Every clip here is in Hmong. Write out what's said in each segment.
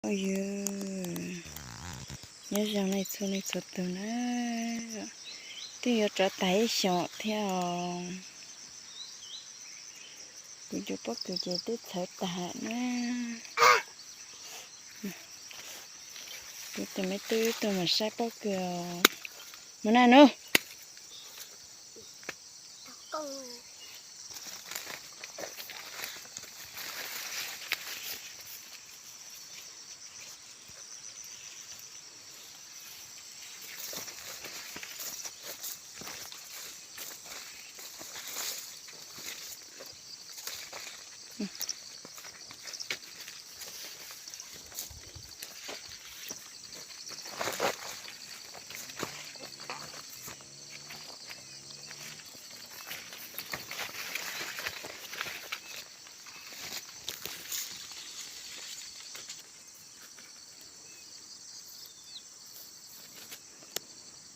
Yog, nyob zoo nej txhua leej txhua tus na, twb yuav rov tag ib xyoos thiab os. Kuv cov pob kws ces twb txhawv tag na. Kuv tus me tub tuaj mus saib pob kws os. Mus na nub.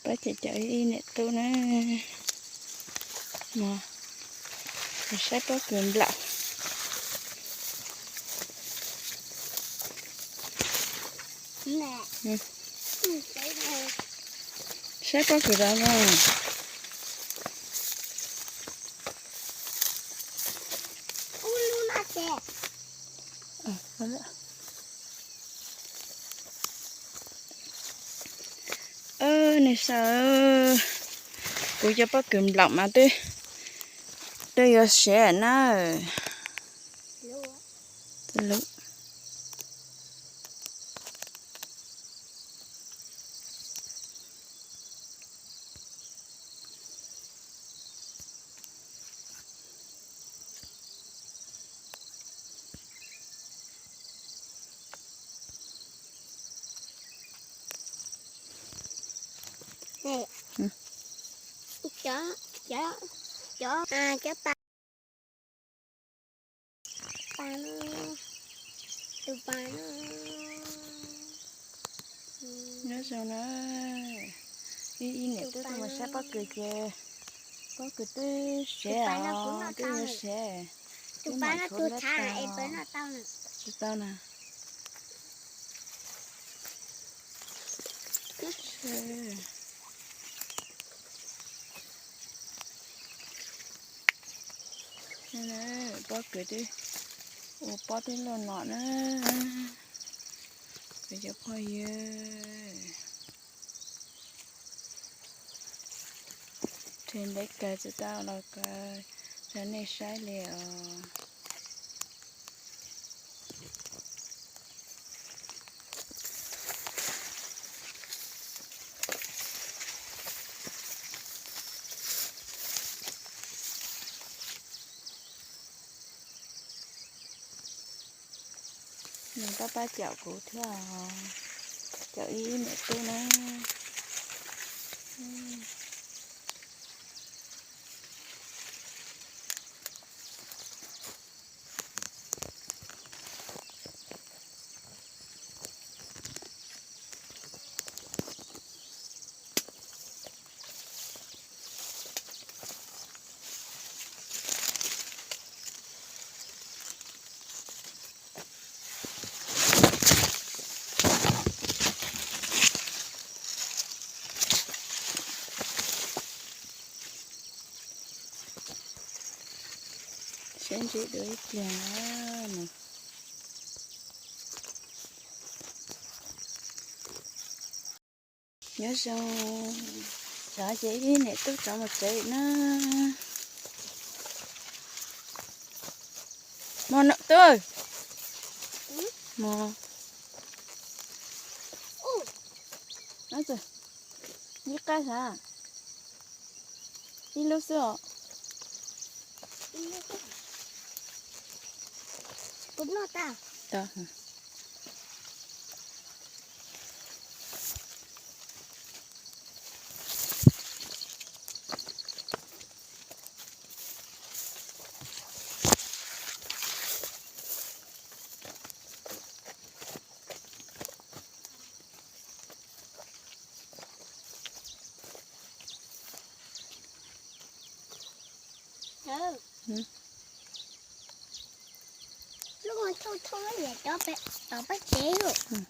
Pab cem cov ib niam tub na, mus saib pob kws nplaum. Saib pob kws rau no. Nej saib, kuv cov pob kws nplaum mas twb, twb yuav siav na. Cov, cov, cov, cov pas, pas no, tus pas no. Nyob zoo na, ib ib niam tub tuaj mus saib pob kws ces pob kws twb siav os, twb yuav siav. Tus pas no tus thav es peb noj tau na. Tsis tau na. Pob kws twb ua pob twb loj no na. Kuv cov phooj ywg, nrhiav ntev kawg tsis tau los kawg rau nej saib li os. Nws pab pab caum kuv thiab, caum ib niam tub na. Seb ntsis dua ib pliag na. Nyob zoo, tsov ces ib niam tub tsov mus tsev na. Mos no tub, mos, ib qab sav, ib lub xwb os. Kuj thoob yam cov tom peb tsev lawm.